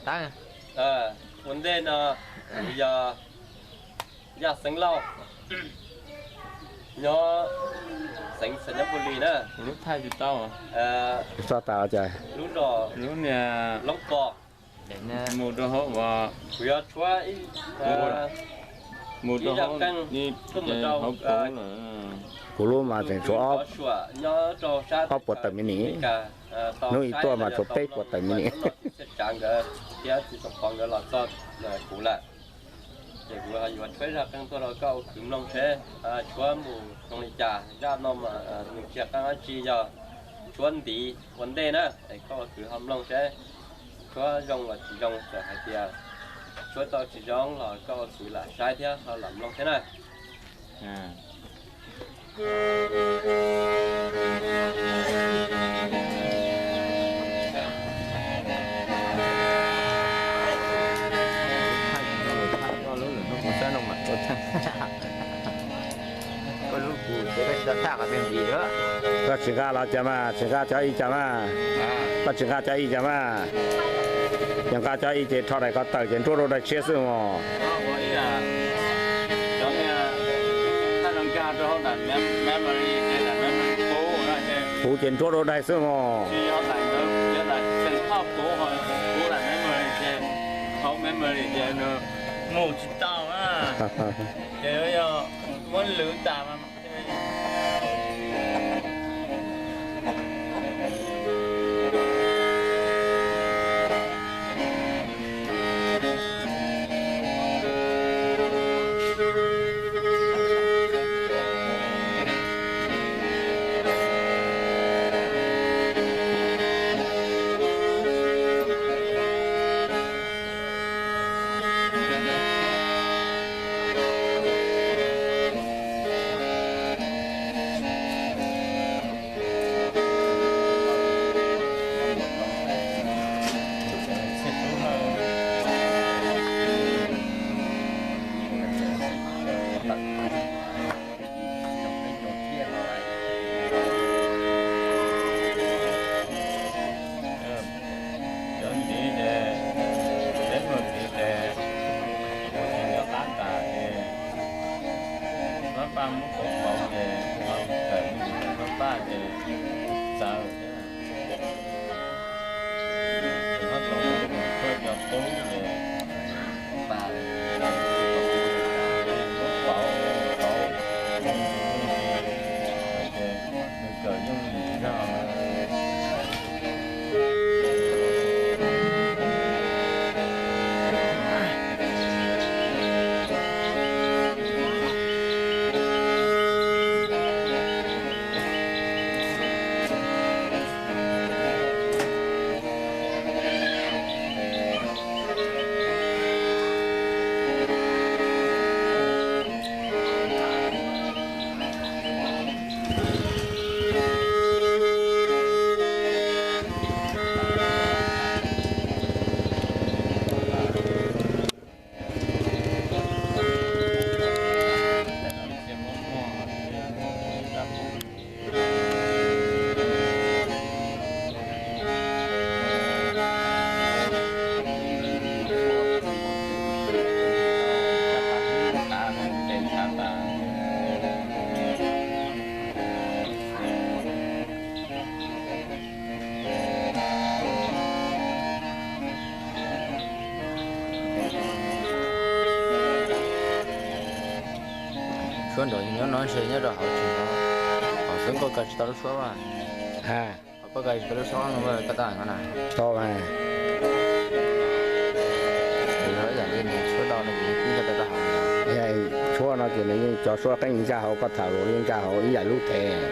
Ua ntej no kuv yog Yaj Xeev Lauj, nyob xeev Xais Nyab Pus Lis na. Lub thaij tsis tau. Lub zos Loob Pos. Mus rau hauv, kuv yuav tshuab ib, mus rau hauv, kuv lub mas tseem tshuav ob puas tawm mi ni. Hnub ib tuaj mas tshuav peb puas tawm mi ni. Txhiaj Tsav nkawd thiab txiv Xoo Qhov nkawd los txog kuv lawm. Ces kuv yuav tshuab ib zaj qeej tuaj rau koj ua kwv mloog seb tshuab mus zoo li cas. Zaj no mas nws tsis yog qeej dab tsi, yog tshuab ntiv ua ntej na, es koj ua kwv ho mloog seb tshuab zoo los tsis zoo, txawm hais tias tshuab tau tsis zoo los koj ua kwv lam saib thiab ho lam mloog thiab na. Koj tsis nqa los cas mas, tsis nqa cov ib cas mas. Koj tsis nqa cov ib cas mas. Yog nqa cov ib ces rho daim ko tawm ces nruab rau daim tshiab xwb mos. Puv ces nruab rau daim xwb mos. Mus tsis tau na. Ces yog muab lwv tas mas. Cov ntiv ces, peb muag ntiv ces, kuv tsis nco qab tas ces, pab paj muab kauv pauv ces, pab paj ces txawv thiab. Ces pab kauv, cov qub ces, muab pauv, pauv, ces nws kawm yooj yim zog. Suab nrov nyob no ntshe nyob rau hauv tsev no, hauv xwb nkauj kaw tsis tau lub suab mas. Nkauj kaw tsis tau lub suab no koj tau no na. Tau mas. Yam li nws tshuab tau no ces nws twb nyob rau hauv. Tshuab no ces nws yeej cov suab qeej ncaj hauv, koj tham los yeej ncaj hauv ib yam lub thev.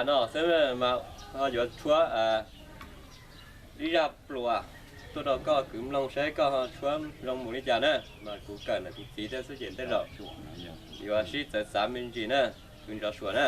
No xwb mas ho yuav tshuab ib zaj pluas tuaj rau koj kwv mloog saib koj ho tshuab zoo mus li cas na. Mas kuv kawm ntawm kuv txiv thiab xwb ces tej zaum yuav sib txawv xav me ntsis na, kwv Ntsov Suav na.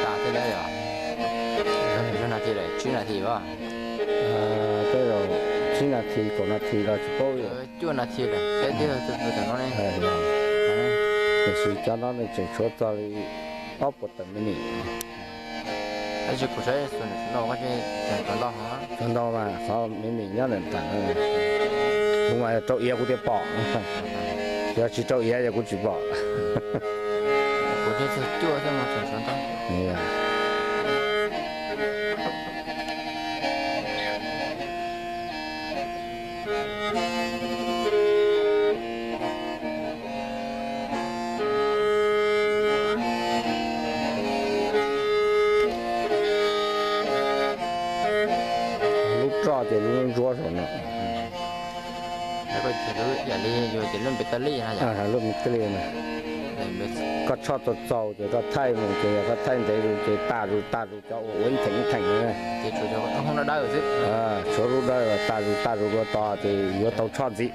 Tas thiab lauj yom? Nws zoo nas this lawm, tsib nas this as? Tej zaum tsib nas this kaum nas this los tsis paub li. Cuaj nas this lawm, peb twb tus tus tam no ne. Tiam sis cov no nws tseem tshuav txog li ob puas tawm mi nim. Tab sis kuv saib xus no, no koj tseem tshuav ntau, tshuav ntau mas qhov mi nim nyob ntawm tas. Kuv mas yog rau iav kuv thiaj pom, yog tsis rau iav yog kuv tsis pom. Kuv twb txog cuaj thiab mas tseem tshuav ntau. Lub roj ces lub ntsuab saum no. Ib yam li yus ces lub npe taj lij na yom. Lub npe taj lij na. Koj tshoj txaus txaus ces koj thaij mus ces yog koj thaij ntev zus ces tas zus tas zus cov uas ua ib theem ib theem na. Tshuav lub dawb tas zus tas zus dua tod ces yuav tau tshoj ntxiv.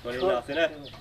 Ua li no xwb na.